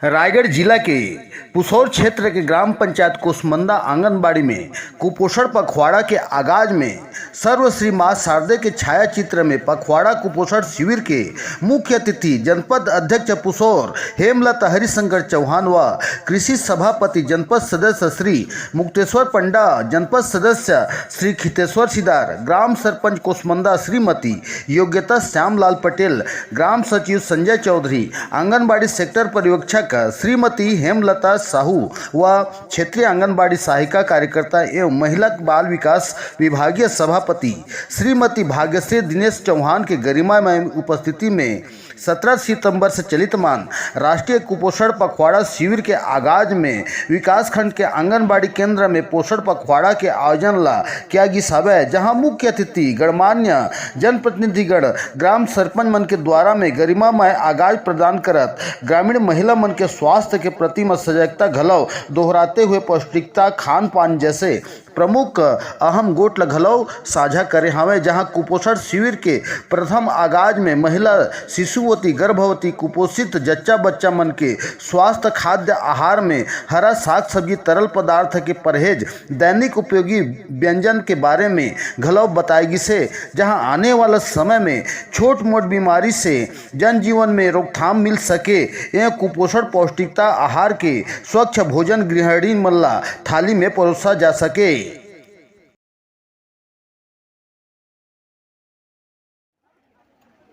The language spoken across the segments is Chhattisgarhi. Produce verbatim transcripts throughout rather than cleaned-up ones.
रायगढ़ जिला के पुसौर क्षेत्र के ग्राम पंचायत कोसमंदा आंगनबाड़ी में कुपोषण पखवाड़ा के आगाज में सर्व श्री मां शारदे के छाया चित्र में पखवाड़ा कुपोषण शिविर के मुख्य अतिथि जनपद अध्यक्ष पुसौर हेमलता हरिशंकर चौहान व कृषि सभापति जनपद सदस्य श्री मुक्तेश्वर पंडा, जनपद सदस्य श्री खितेश्वर सिदार, ग्राम सरपंच कोसमंदा श्रीमती योग्यता श्यामलाल पटेल, ग्राम सचिव संजय चौधरी, आंगनबाड़ी सेक्टर पर्यवेक्षक श्रीमती हेमलता साहू व क्षेत्रीय आंगनबाड़ी सहायिका कार्यकर्ता एवं महिला बाल विकास विभागीय सभापति श्रीमती भाग्यश्री दिनेश चौहान के गरिमामय उपस्थिति में सत्रह सितंबर से चलित मान राष्ट्रीय कुपोषण पखवाड़ा शिविर के आगाज में विकासखंड के आंगनबाड़ी केंद्र में पोषण पखवाड़ा के आयोजन ला किया गिस हवय, जहां मुख्य अतिथि गणमान्य जनप्रतिनिधिगण, ग्राम सरपंच मन के द्वारा में गरिमामय आगाज प्रदान करत ग्रामीण महिला मन के स्वास्थ्य के प्रति म सजगता घलो दोहराते हुए पौष्टिकता, खान पान जैसे प्रमुख अहम गोठ ल घलो साझा करे हावय, जहां कुपोषण शिविर के प्रथम आगाज में महिला, शिशुवती, गर्भवती, कुपोषित जच्चा बच्चा मन के स्वास्थ्य, खाद्य आहार में हरा साग सब्जी, तरल पदार्थ के परहेज, दैनिक उपयोगी व्यंजन के बारे में घलो बताए गिस हे, जहां आने वाला समय में छोट मोट बीमारी से जनजीवन में रोकथाम मिल सके। ए कुपोषण पौष्टिकता आहार के स्वच्छ भोजन गृहिणी मन ला थाली में परोसा जा सके।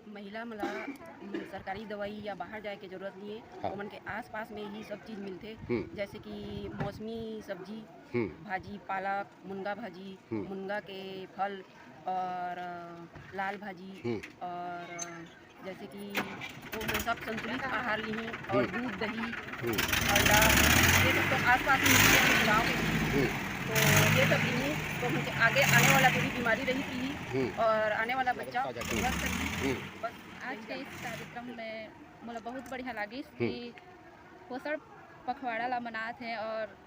महिला मन ला, उम, सरकारी दवाई या बाहर जाए के जरूरत नहीं है। हाँ। ओमन के आसपास में ही सब चीज मिलथे, हम्म। जैसे कि मौसमी सब्जी, हम्म। भाजी, पालक, मुनगा भाजी, हम्म। मुनगा के फल और, अ, लाल भाजी हम्म। और, अ, जैसे कि वो सब संतुलित आहार लिही और हम्म। दूध, दही, हम्म। अंडा, ये सब तो आसपास में मिलथे हमर गाँव में। हम्म। तो ये सब लिही तो हमके आगे आने वाला जो भी बीमारी रही थी हम्म। और आने वाला बच्चा साझा करी। स्वस्थ रही। हम्म। बस आज के इस कार्यक्रम में मोला बहुत बढ़िया लागिस हम्म। कि पोषण पखवाड़ा ला मनात हे और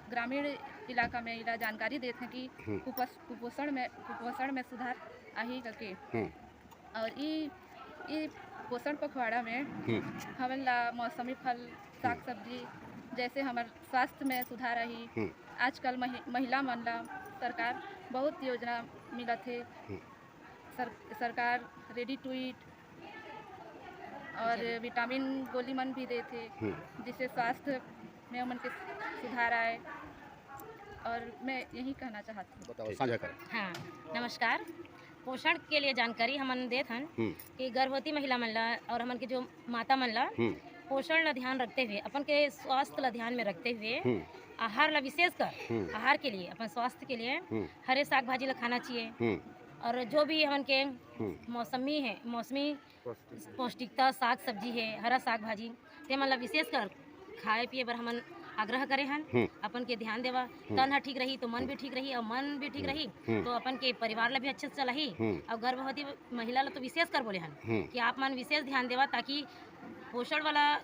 ग्रामीण इलाका में इला जानकारी देत हे कि हम्म। कुपस-, कुपोषण में, कुपोषण में सुधार आही करके। हम्म। और ई, ई पोषण पखवाड़ा में हम्म। हमन ला मौसमी फल, साग हम्म। सब्जी, जैसे हमर स्वास्थ्य में सुधार आही। हम्म। आजकल महि-, महिला मन ला सरकार बहुत योजना मिलत हे। हम्म। सर-, सरकार ready to eat और विटामिन गोली मन भी देथे, हम्म। जिससे स्वास्थ्य में ओमन के सुधार आए। और मैं यही कहना चाहती हूँ। बताओ, साझा करें। हाँ, नमस्कार। पोषण के लिए जानकारी हमन देत हन हम्म। कि गर्भवती महिला मन ला और हमन के जो माता मन ला हम्म। पोषण ला ध्यान रखते हुए, अपन के स्वास्थ्य ला ध्यान में रखते हुए हम्म। आहार ला विशेष कर हम्म। आहार के लिए, अपन स्वास्थ्य के लिए हम्म। हरे साग भाजी ला खाना चाहिए। हम्म। और जो भी हमन के हम्म। मौसमी है, मौसमी पौष्टिकता, साग सब्जी है, हरा साग भाजी, ते मन ला विशेष कर खाए पिए बर हमन आग्रह करे हन। हम्म। अपन के ध्यान देवा, हम्म। तन ह ठीक रही तो मन भी ठीक रही और मन भी ठीक हम्म। रही हम्म। तो अपन के परिवार ला भी अच्छे से चलाही। हम्म। और गर्भवती महिला ला तो विशेष कर बोले हन हम्म। कि आप मन विशेष ध्यान देवा, ताकि पोषण वाला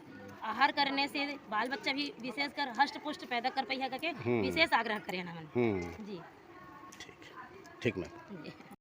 आहार करने से बाल बच्चा भी विशेष कर हष्ट पुष्ट पैदा कर पाइहा करके हम्म। विशेष आग्रह करे हन हमन। हम्म। जी। ठीक, ठीक मैम। जी।